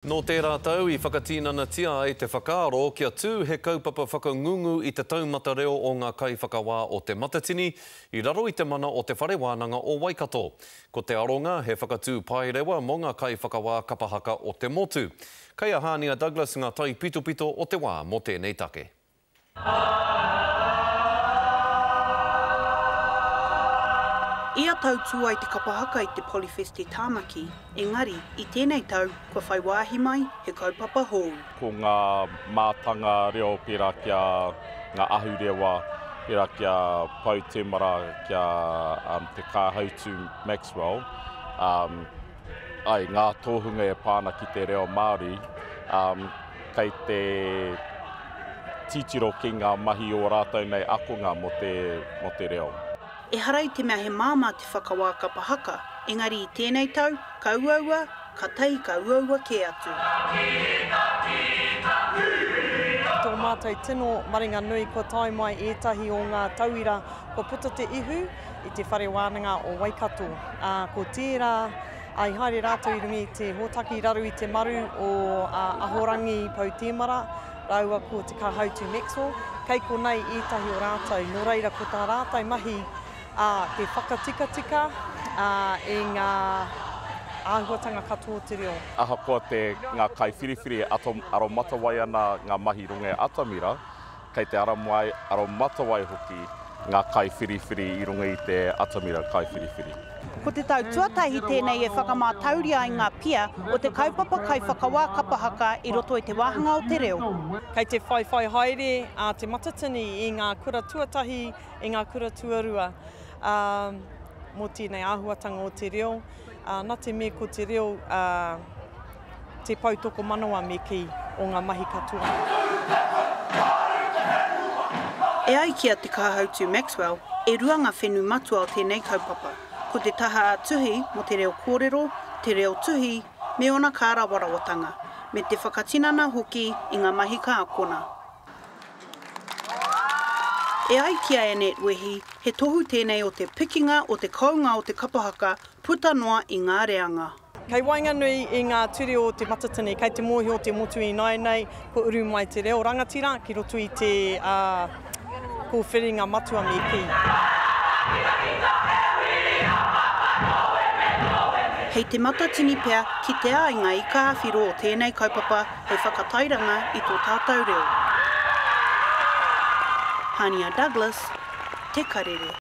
Nō tērā tau i whakatinanatia ai te whakaaro kia tū he kaupapa whakangungu i te taumata reo o ngā kaiwhakawā o Te Matatini i raro i te mana o Te Whare Wānanga o Waikato. Ko te aronga he whakatū paerewa mō ngā kaiwhakawā kapa haka o te motu. Kei a Hānia Douglas ngā taipitopito o te wā mō tēnei take. Ia tau tū ai te kapa haka i te Polyfest i Tāmaki, engari, i tēnei tau, kua whai wāhi mai he kaupapa hou. Ko ngā mātanga reo pērā ki a ngā ahurewa, pērā ki a Pou Temara, ki a Te Kāhautu Maxwell, ai, ngā tōhunga e pā ana ki te reo Māori, kei te titiro ki ngā mahi o rātou nei akonga mō te, mō te reo. Ehara i te mea he māmā te whakawā kapa haka, engari i tēnei tau, ka uaua, katahi ka uaua kē atu. Tō mātou tino maringa nui kua tae mai ētahi o ngā tauira kua puta te ihu i te Whare Wānanga o Waikato, ā, ko tērā Ā, i haere rātou i runga i te hōtaka i raro i te maru o Ahorangi Pou Tēmara rāua ko Te Kāhautu Maxwell. Kei konei ētahi o rātou. Nō reira, ko tā rātou mahi, ā, te whakatikatika, ā, i ngā āhuatanga katoa o te reo. Ahakoa te, ngā kaiwhiriwhiri e aromatawai ana ngā mahi runga i atamira, Kei te aramai, aromatawai hoki ngā kaiwhiriwhiri i runga i te atamira kaiwhiriwhiri. Ko te tau tuatahi tēnei e whakamātauria ai ngā pia o te kaupapa kaiwhakawā kapa haka i roto i te wāhanga o te reo. Kei te whaiwhai haere a Te Matatini i ngā kura tuatahi, i ngā kura tuarua, ā, mō tēnei āhuatanga o te reo. Ā, nā te mea ko te reo, ā, te pou tokomanawa me kī, o ngā mahi katoa. E ai ki a Te Kāhautu Maxwell, e rua ngā whenu matua o tēnei kaupapa, ko te taha ā-tuhi mō te reo kōrero, te reo tuhi, me ōna kārawarawatanga, me te whakatinana hoki i ngā mahi ka akona. E ai ki a Annette Wehi, he tohu tēnei o te pikinga o te kounga o te kapa haka puta noa i ngā reanga. Kei waenganui i ngā ture o Te Matatini, kei te mōhio te motu ināianei, kua uru mai te reo rangatira ki roto i te kōwhiringa matua me kī. Hei Te Matatini pea kitea ai ngā ika ā-whiro o tēnei kaupapa hei whakatairanga i tō tātou reo. Hania Douglas, Te Karere.